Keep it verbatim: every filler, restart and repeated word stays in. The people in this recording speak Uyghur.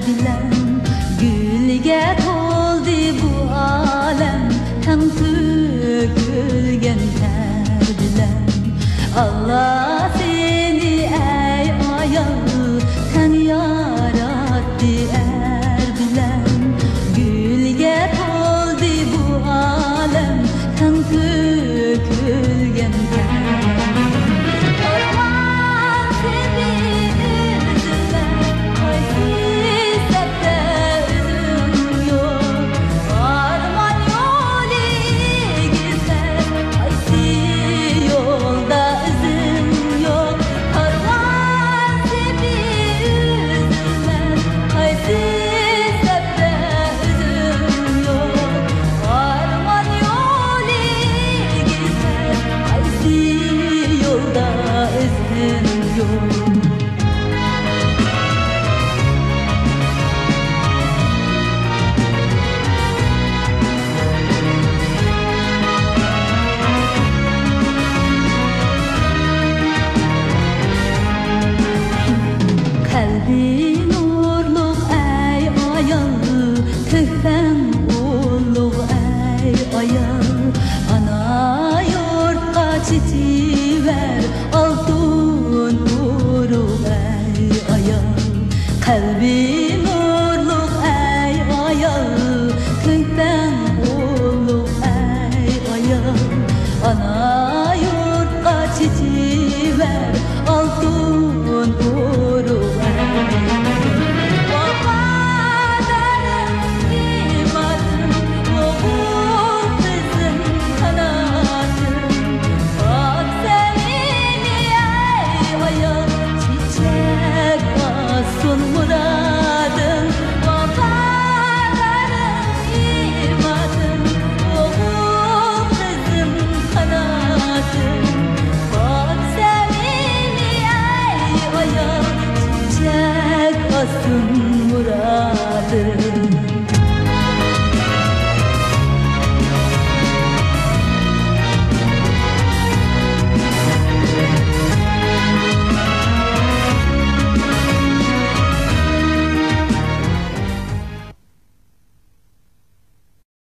بىلەن گۈلگە تولدى بۇ ئالەم، تەڭ تۆكۈلگەن تەر بىلەن. ئاللا سېنى ئەي ئايال، تەڭ ياراتتى ئەر بىلەن. گۈلگە تولدى بۇ ئالەم، تەڭ تۆكۈلگەن تەر. قارىغان سېنى ئۆزۈمدە، قايسى سەپتە ئۆزۈڭ يوق؟ ئارمان يولى ئېگىز، قايسى يولدا ئىزىڭ يوق؟ قارىغان سېنى ئۆزۈمدە، قايسى سەپتە ئۆزۈڭ يوق؟ ئارمان يولى ئېگىز، قايسى يولدا ئىزىڭ يوق؟ قەلبى نۇرلۇق ئەي ئايال، تۆھپەڭ ئۇلۇغ ئەي ئايال، ئانا يۇرتقا چېچىۋەر ئالتۇن ئۇرۇغ ئەي ئايال. قەلبى